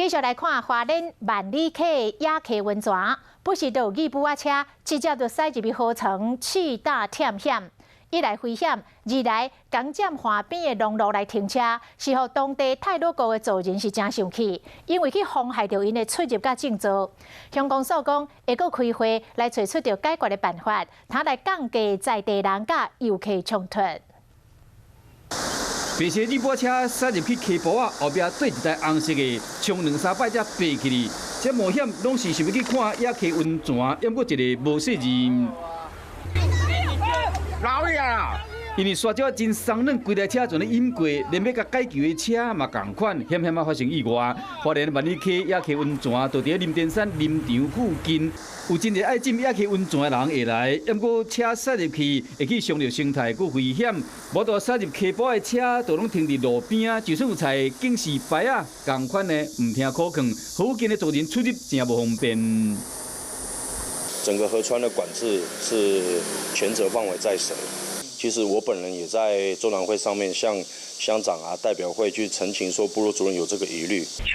繼續來看花蓮萬里溪野溪溫泉，不時都有義母仔車直接就駛入去河床，試膽忝險。一來危險，二來仝佔岸邊的農路來停車，是予當地太魯閣的族人是誠生氣，因為去妨害著𪜶的出入佮種作。鄉公所講會閣開會來揣出著解決的辦法，通來降低在地人佮遊客衝突。白色義母車駛入去溪埔仔，後壁綴一台紅色的，衝兩三擺才爬起去。這冒險攏是想欲去看野溪溫泉，毋過一个無細認。老呀！因為沙石真鬆軟，規台車全咧淹過，連欲共解救的車嘛仝款，險險仔發生意外。花蓮萬里溪野溪溫泉就佇咧林田山林場附近，有真濟愛浸野溪溫泉的人會來，毋過車駛入去會去傷著生態，閣危險。無多駛入溪埔的車都攏停佇路邊，就算有載警示牌仔，仝款的毋聽苦勸，附近的族人出入誠無方便。整個河川的管制是權責範圍在誰？其實我本人也在座談會上面向鄉長啊代表會去陳情，說部落族人有這個疑慮。請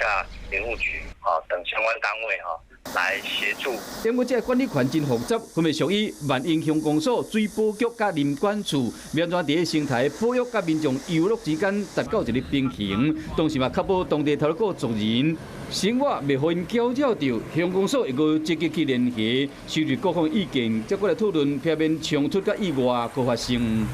林務局啊等相關單位哈來協助。因為這個管理權真複雜，分別屬於萬英鄉公所、水保局佮林管處，欲按怎佇咧生態保育佮民眾遊樂之間達到一个平衡，同時嘛確保當地太魯閣族人生活袂予𪜶攪擾著。鄉公所會閣積極去聯繫，收集各方意見，才過來討論，避免衝突佮意外閣發生。